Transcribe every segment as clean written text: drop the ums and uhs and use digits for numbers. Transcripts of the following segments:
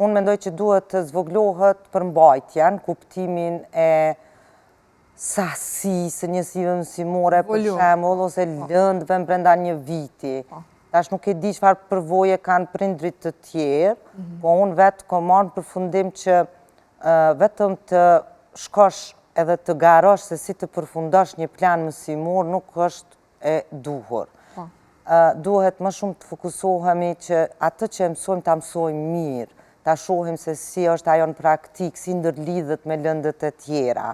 Unë mendoj që duhet të zvoglohet përmbajtja në kuptimin e sasisë së njësive mësimore, për shembull, ose po. lëndëve brenda një viti. Po. Tash nuk e di çfarë përvoje kanë prindrit të tjerë, mhm. po unë vetë kom marrë në përfundim që vetëm të shkosh edhe të garosh se si të përfundosh një plan mësimor nuk është e duhur. Po. Duhet më shumë të fokusohemi që atë që e mësojmë ta mësojmë mirë, ta shohim se si është ajo në praktikë, si ndërlidhet me lëndët e tjera.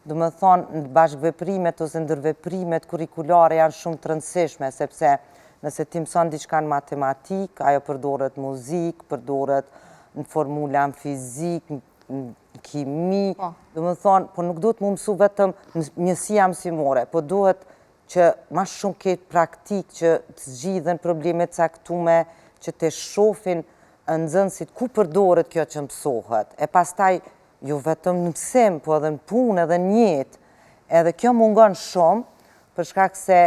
Domethonë, bashkëveprimet ose ndërveprimet kurrikulare janë shumë të rëndësishme, sepse nëse ti mëson diçka në matematikë, ajo përdoret në muzikë, përdoret në formula në fizikë, në kimi, po. domethonë, po nuk duhet m'u mësu vetëm njësia mësimore, po duhet që ma shumë ketë praktikë që të zgjidhen probleme të caktume, që të shofin nxënësit ku përdoret kjo që mësohet, e pastaj jo vetëm në mësim, po edhe në punë edhe në jetë. Edhe kjo mungon shumë, për shkak se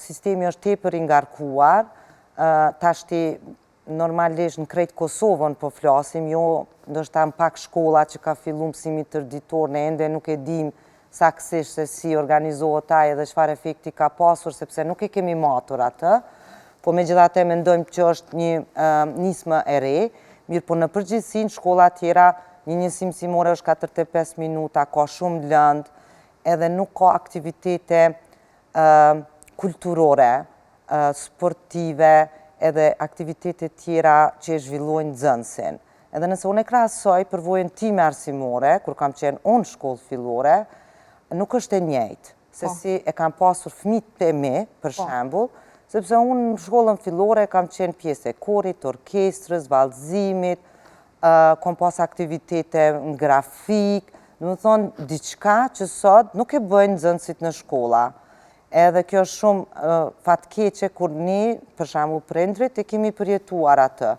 sistemi është tepër i ngarkuar, tashti Normalisht në krejt Kosovën po flasim, jo ndoshta në pak shkolla që ka fillu mësimi tërëditor, ne ende nuk e dimë saktësisht se si organizohet ai dhe çfarë efekti ka pasur, sepse nuk e kemi matur atë, po megjithatë mendojmë që është një nismë e re, mirëpo në përgjithësi në shkolla tjera një njësi mësimore është 45 minuta, ka shumë lëndë, edhe nuk ka aktivitete kulturore, sportive edhe aktivitete tjera që e zhvillojnë nxënësin. Edhe nëse unë e krahasoj përvojën time arsimore, kur kam qenë unë në shkollë fillore, nuk është e njëjtë, se po. si e kam pasur fëmijët e mi, për po. shembull, sepse unë në shkollën fillore kam qenë pjesë e korit, orkestrës, vallëzimit, kom pas aktivitete në grafikë, domethonë, diçka që sot nuk e bëjnë nxënësit në shkolla. Edhe kjo është shumë fatkeqe kur ne, për shembull prindrit, e kemi përjetuar atë.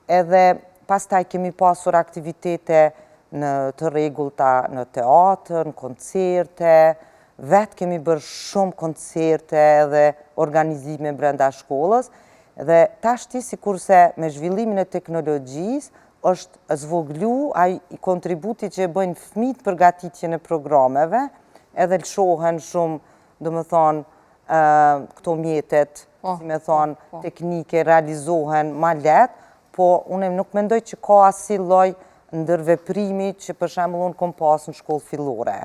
Edhe pastaj kemi pasur aktivitete në të rregullta në teatër, në koncerte, vetë kemi bërë shumë koncerte edhe organizime brenda shkollës, dhe tashti sikurse me zhvillimin e teknologjisë, është zvoglu ai kontributi që e bëjnë fëmijët përgatitjen e programeve, edhe lëshohen shumë, domethonë, këto mjetet, po, si me thonë, po, po. teknike, realizohen ma lehtë, po unë nuk mendoj që ka asi lloj ndërveprimi që për shembull unë kom pas në shkollë fillore.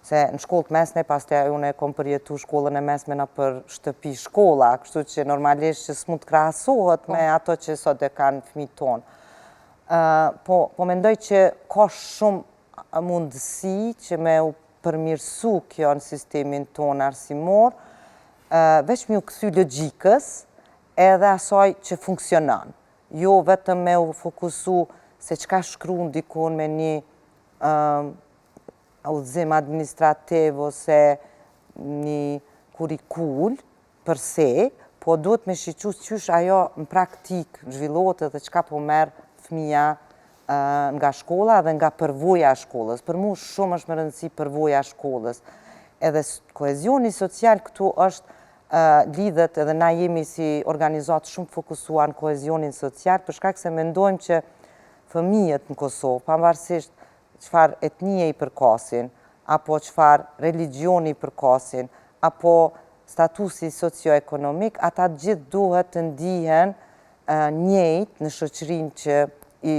Se në shkollë të mesme, pastaj unë e kom përjetu shkollën e mesme nëpër shtëpi shkolla, kështu që normalisht që s'mund të krahasohet me ato që sot e kanë fëmijët tonë. Po, po mendoj që ka shumë mundësi që me u përmirësu kjo në sistemin tonë arsimor, veç me iu kthy logjikës edhe asaj që funksionon. Jo vetëm me u fokusu se çka shkrun dikun me një udhëzim administrativ ose një kurrikul përse, po duhet me shiqu qysh ajo në praktikë zhvillohet edhe çka po merr fëmija nga shkolla dhe nga përvoja e shkollës. Për mu shumë është me rëndësi përvoja e shkollës. Edhe kohezioni social këtu është lidhet edhe na jemi si organizatë shumë fokusuar në kohezionin social, për shkak se mendojmë që fëmijët në Kosovë, pavarësisht çfarë etnie i përkasin, apo çfarë religjioni i përkasin, apo statusi socioekonomik, ata të gjithë duhet të ndihen njëjtë në shoqërinë që i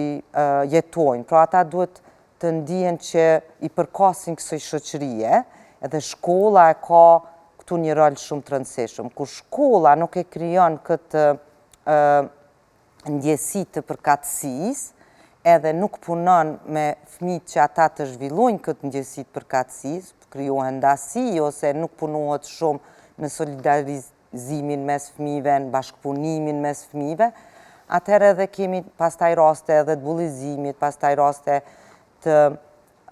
jetojnë. Pra ata duhet të ndihen që i përkasin kësaj shoqërie, edhe shkolla e ka këtu një rol shumë të rëndësishëm. Kur shkolla nuk e krijon këtë ndjesi të përkatësisë, edhe nuk punon me fëmijët që ata të zhvillojnë këtë ndjesi të përkatësisë, krijohen ndasi ose nuk punohet shumë në solidarizimin mes fëmijëve, në bashkëpunimin mes fëmijëve, atëherë edhe kemi pastaj raste edhe të bullizimit, pastaj raste të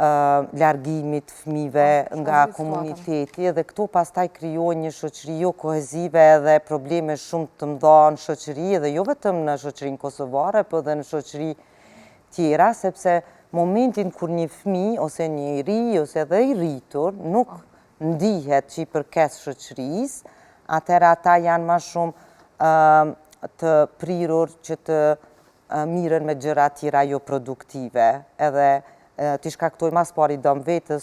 largimit të fëmijëve po, nga komuniteti dhe këto pastaj krijojnë një shoqëri jo kohezive edhe probleme shumë të mëdha në shoqëri edhe jo vetëm në shoqërinë kosovare, po edhe në shoqëri tjera, sepse momentin kur një fëmijë ose një i ri ose edhe i rritur nuk po. ndihet që i përket shoqërisë, atëherë ata janë ma shumë të prirur që të. mirren me gjëra tjera jo produktive, edhe t'i shkaktojnë mas pari dëm vetës.